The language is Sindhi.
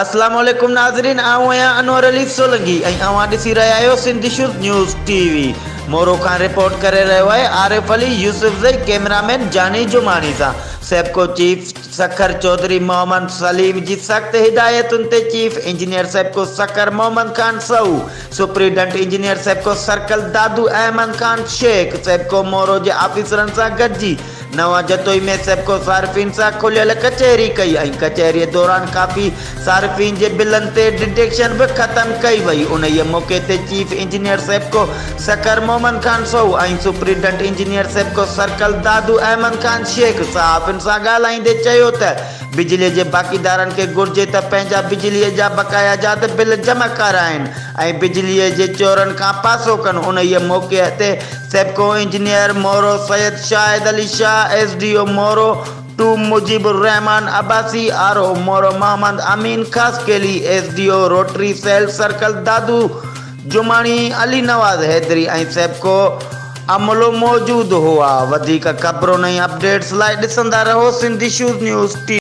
اسلام عليڪم ناظرين آئون آهيان انور علي سولنگي ۽ اوهان ڏسي رهيا آهيو Sindh issues news T V Moro کان رپورٽ ڪري رهيو آهي عارف علي يوسفزئي ڪيمرا مين جاني جماڻي سان سيپڪو چيف سکر چوڌري محمد سليم جي سخت هدايتن تي chief engineer SEPCO Sukkur Muhammad Khan Sahu superintendent engineer SEPCO circle Dadu Ahmed Khan Shaikh SEPCO Moro جي آفيسرن سان گڏجي نوان جتوئي ۾ سيپڪو صارفين سان کليل ڪچهري ڪئي ۽ ڪچهري دوران ڪافي صارفين جي بلن تي ڊڊيڪشن به ختم ڪئي وئي. انهيء موقعي تي chief engineer SEPCO Sukkur Muhammad Khan Sahu ۽ superintendent engineer SEPCO circle Dadu Ahmed Khan Shaikh صحافين سان ڳالهائيندي چيو ته بجليء جي باقيدارن کي گهرجي ته پنهنجا بجليء جا بقاياجات بل جمع ڪرائين ۽ بجليء جي چورن کان پاسو ڪن. انهيء موقعي تي SEPCO engineer Moro Syed Shahid Ali Shah, S D O Moro two Mujeeb ur Rehman Abbasi, R O Moro Muhammad Amin Khaskheli, S D O rotary cell circle Dadu Jamani Ali Nawaz Haidri ۽ SEPCO عملو موجود هئا. وڌيڪ خبرن ۽ اپڊيٽس لاء ڏسندا رهو سنڌ اشوز نيوز ٽي.